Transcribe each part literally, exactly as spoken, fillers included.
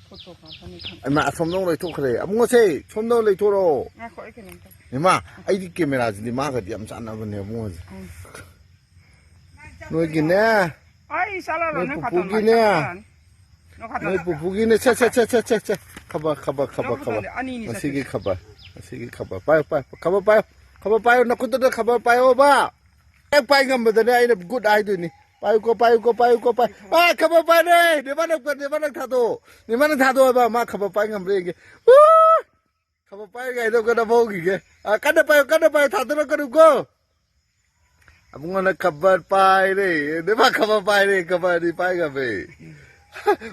Photo ꯀꯥꯞꯄꯅꯤ ꯈꯪ-, ꯏꯃꯥ, ꯑꯁꯣꯝꯗ ꯑꯃꯨꯛ ꯂꯩꯊꯣꯛꯈ꯭ꯔꯦ꯫ ꯑꯕꯨꯡꯉꯣꯁꯦ, ꯁꯣꯝꯗ ꯑꯃꯨꯛ ꯂꯩꯊꯣꯔꯛꯑꯣ꯫ ꯉꯥꯏꯈꯣ, ꯑꯩ ꯀꯩꯅꯣꯝꯇ꯫ ꯏꯃꯥ, ꯑꯩꯗꯤ ꯀꯦꯃꯦꯔꯥꯁꯤꯗꯤ ꯃꯥꯒꯗꯤ ꯌꯥꯝ ꯆꯥꯟꯅꯕꯅꯦ, ꯑꯕꯨꯡꯉꯣꯁꯦ꯫ ꯎꯝ꯫ ꯅꯣꯏꯒꯤꯅꯦ꯫ ꯑꯩ ꯆꯠꯂꯔꯣꯏ, ꯅꯣꯏ ꯅꯣꯏ ꯈꯛꯇꯪ ꯄꯨꯄꯨꯒꯤꯅꯦ꯫ ꯆꯠꯂꯔꯅꯤ꯫ ꯅꯣꯏ ꯈꯛꯇꯪ ꯅꯣꯏ ꯆꯠꯂꯔꯅꯤ꯫ ꯄꯨꯄꯨꯒꯤꯅꯦ꯫ ꯁꯦ, ꯁꯦ, ꯁꯦ, ꯁꯦ, ꯁꯦ, ꯁꯦ꯫ ꯈꯕꯔ, ꯈꯕꯔ, ꯈꯕꯔ, ꯅꯣꯏ ꯈꯛꯇꯪ ꯈꯕꯔ꯫ ꯆꯠꯂꯦ, ꯑꯅꯤꯅꯤ ꯉꯁꯤꯒꯤ ꯆꯠꯇꯣꯏꯁꯦ꯫ ꯈꯕꯔ, ꯉꯁꯤꯒꯤ ꯈꯕꯔ꯫ ꯄꯥꯏꯌꯨ, ꯄꯥꯏꯌꯨ, ꯈꯕꯔ ꯄꯥꯏꯌꯨ꯫ ꯈꯕꯔ ꯄꯥꯏꯌꯨ, ꯅꯈꯨꯠꯇꯨꯗ ꯈꯕꯔ ꯄꯥꯏꯌꯣꯕ꯫ ꯍꯦꯛ ꯄꯥꯏ ꯉꯝꯕꯗꯅꯦ ꯑꯩꯅ ꯒꯨꯗ ꯍꯥꯏꯗꯣꯏꯅꯤ꯫ ꯄꯥꯏꯌꯨꯀꯣ, ꯄꯥꯏꯌꯨꯀꯣ, ꯄꯥꯏꯌꯨꯀꯣ, ꯄꯥꯏ-, ꯑꯥ, ꯈꯕꯔ ꯄꯥꯏꯔꯦ! ꯅꯦꯃꯥ ꯅꯪ, ꯅꯦꯃꯥ ꯅꯪ ꯊꯥꯗꯣꯛꯑꯣ꯫ ꯅꯦꯃꯥ ꯅꯪ ꯊꯥꯗꯣꯛꯑꯣ ꯍꯥꯏꯕ, ꯃꯥ ꯈꯕꯔ ꯄꯥꯏ ꯉꯝꯕ꯭ꯔꯥ ꯌꯦꯡꯒꯦ꯫ ꯎ! ꯈꯕꯔ ꯄꯥꯏꯔꯤꯉꯩꯗ ꯑꯃꯨꯛꯀ ꯅꯝꯍꯧꯈꯤꯒꯦ꯫ ꯑꯥ, ꯀꯟꯅ ꯄꯥꯏꯌꯨ, ꯀꯟꯅ ꯄꯥꯏꯌꯨ, ꯊꯥꯗꯣꯔꯛꯀꯅꯨꯀꯣ꯫ ꯑꯕꯨꯡꯉꯣꯅ ꯈꯕꯔ ꯄꯥꯏꯔꯦ꯫ ꯅꯦꯃꯥ ꯈꯕꯔ ꯄꯥꯏꯔꯦ, ꯈꯕꯔꯗꯤ ꯄꯥꯏ ꯉꯝꯃꯦ꯫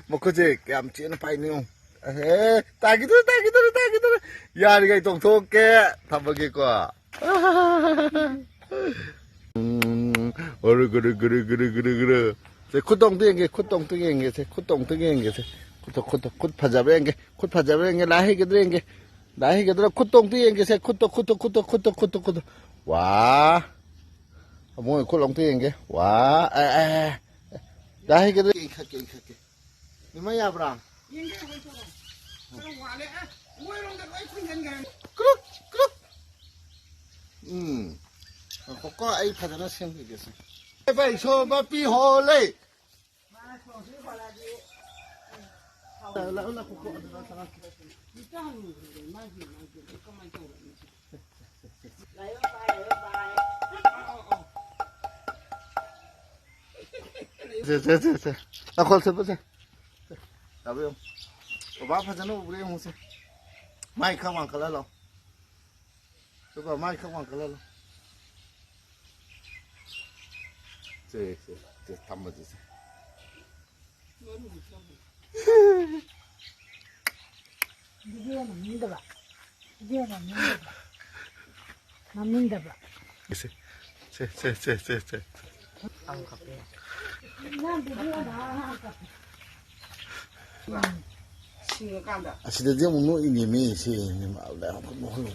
ꯃꯈꯨꯠꯁꯦ ꯀꯌꯥꯝ ꯆꯦꯠꯅ ꯄꯥꯏꯅꯤ ꯌꯦꯡꯉꯨ꯫ ꯑꯦꯍꯦ, ꯇꯥꯈꯤꯗꯣꯔꯦ, ꯇꯥꯈꯤꯗꯣꯔꯦ, ꯇꯥꯈꯤꯗꯣꯔꯦ꯫ ꯌꯥꯔꯤꯉꯩ ꯇꯣꯡꯊꯣꯛꯀꯦ꯫ ꯊꯝꯃꯒꯦꯀꯣ꯫ ꯎꯝ, ꯒꯨꯔꯨ, ꯒꯨꯔꯨ, ꯒꯨꯔꯨ꯫ ꯁꯦ, ꯈꯨꯠꯇꯣ ꯑꯝꯇ ꯌꯦꯡꯒꯦ, ꯈꯨꯠꯇꯣ ꯑꯝꯇ ꯌꯦꯡꯒꯦ, ꯁꯦ, ꯈꯨꯠꯇꯣ ꯑꯝꯇ ꯌꯦꯡꯒꯦ, ꯁꯦ꯫ ꯈꯨꯠꯇꯣ, ꯈꯨꯠꯇꯣ, ꯈꯨꯠ ꯐꯖꯕ꯭ꯔꯥ ꯌꯦꯡꯒꯦ, ꯈꯨꯠ ꯐꯖꯕ꯭ꯔꯥ ꯌꯦꯡꯒꯦ, ꯂꯥꯏ ꯍꯩꯒꯗ꯭ꯔꯥ ꯌꯦꯡꯒꯦ, ꯂꯥꯏ ꯍꯩꯒꯗ꯭ꯔꯥ? ꯈꯨꯠꯇꯣ ꯑꯝꯇ ꯌꯦꯡꯒꯦ, ꯁꯦ, ꯈꯨꯠꯇꯣ, ꯈꯨꯠꯇꯣ, ꯈꯨꯠꯇꯣ, ꯈꯨꯠꯇꯣ, ꯈꯨꯠꯇꯣ, ꯈꯨꯠꯇꯣ꯫ ꯋꯥ! ꯑꯕꯨꯡꯉꯣ ꯈꯨꯠ ꯑꯝꯇ ꯌꯦꯡꯒꯦ꯫ ꯋꯥ! ꯑꯦ, ꯑꯦ, ꯑꯦ꯫ ꯂꯥꯏ ꯍꯩꯒꯗ꯭ꯔꯥ? ꯏꯟꯈꯠꯀꯦ, ꯏꯟꯈꯠꯀꯦ꯫ ꯅꯤꯃꯥ ꯌꯥꯕ꯭ꯔꯥ? ꯌꯦꯡꯒꯦ, ꯍꯣꯏ, ꯇꯧꯔꯣ꯫ ꯈꯔ ꯋꯥꯠꯂꯦ꯫ ꯑꯦ, ꯃꯣꯏꯔꯣꯝꯗ ꯂꯣꯏ ꯈꯨꯟꯖꯟꯈ꯭ꯔꯦ꯫ ꯀ꯭ꯔꯨꯛ, ꯀ꯭ꯔꯨꯛ꯫ ꯎꯝ꯫ ꯉꯥꯏꯈꯣꯀꯣ, ꯑꯩ ꯐꯖꯅ ꯁꯦꯝꯈꯤꯒꯦꯁꯦ꯫ ꯏꯕꯦꯝ, ꯏꯁꯣꯔ ꯃꯄꯤ ꯍꯣꯜꯂꯦ꯫ ꯂꯥꯛꯑꯣ, ꯂꯥꯛꯑꯣ, ꯂꯥꯛꯑꯣ, ꯀꯣ, ꯑꯗꯨꯗ ꯆꯪꯉꯛꯀꯦ꯫ ꯁꯦ, ꯁꯦ, ꯁꯦ, ꯁꯦ꯫ ꯅꯥꯀꯣꯜ ꯁꯦꯠꯄ ꯁꯦ꯫ ꯁꯦ, ꯇꯥꯕꯤꯌꯨ꯫ ꯕꯕꯥ ꯐꯖꯅ ꯎꯕ꯭ꯔꯥ ꯌꯦꯡꯉꯨꯁꯦ꯫ ꯃꯥꯏ ꯈꯔ ꯋꯥꯡꯈꯠꯍꯜꯂꯣ꯫ ꯁꯦ, ꯕꯕꯥ, ꯃꯥꯏ ꯈꯔ ꯋꯥꯡꯈꯠꯍꯜꯂꯣ꯫ ꯁꯦ, ꯁꯦ, ꯁꯦ, ꯊꯝꯃꯁꯤ, ꯁꯦ꯫ ꯚꯤꯗꯤꯑꯣ ꯅꯝꯅꯤꯡꯗꯕ꯫ ꯚꯤꯗꯤꯑꯣ ꯅꯝꯅꯤꯡꯗꯕ꯫ ꯅꯝꯅꯤꯡꯗꯕ꯫ ꯁꯦ, ꯁꯦ, ꯁꯦ, ꯁꯦ, ꯁꯦ꯫ ꯑꯃꯨꯛ ꯀꯥꯞꯄꯦ꯫ ꯅꯪ ꯚꯤꯗꯤꯑꯣꯗ ꯑꯉꯥꯡ ꯀꯞꯄꯦ꯫ ꯁꯤꯡꯉꯀꯥꯟꯗ꯫ ꯑꯁꯤꯗꯗꯤ ꯑꯃꯨꯛ ꯅꯣꯛꯏꯅꯦꯃꯤ, ꯁꯤ ꯅꯤꯃꯥ ꯂꯥꯏ ꯑꯃꯨꯛ ꯅꯣꯛꯍꯜꯂꯣ꯫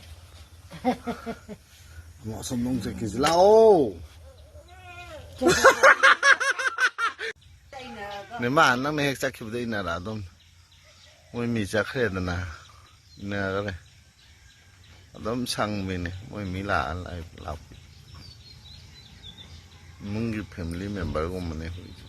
ꯑꯃꯨꯛ ꯑꯁꯣꯝꯗ ꯑꯃꯨꯛ ꯆꯠꯈꯤꯁꯤ꯫ ꯂꯥꯛꯑꯣ꯫ ꯅꯦꯃꯥ, ꯅꯪꯅ ꯍꯦꯛ ꯆꯠꯈꯤꯕꯗ ꯏꯟꯅꯔꯛꯑꯗꯧꯅꯤ꯫ ꯃꯣꯏ ꯃꯤ ꯆꯠꯈ꯭ꯔꯦꯗꯅ, ꯏꯟꯅꯈ꯭ꯔꯦ꯫ ꯑꯗꯨꯝ ꯁꯪꯕꯤꯅꯤ ꯃꯣꯏ ꯃꯤ ꯂꯥꯛꯑ ꯂꯥꯛꯄꯤ꯫ ꯏꯃꯨꯡꯒꯤ ꯐꯦꯃꯤꯂꯤ ꯃꯦꯝꯕꯔꯒꯨꯝꯕꯅꯦ ꯍꯨꯏꯁꯦ꯫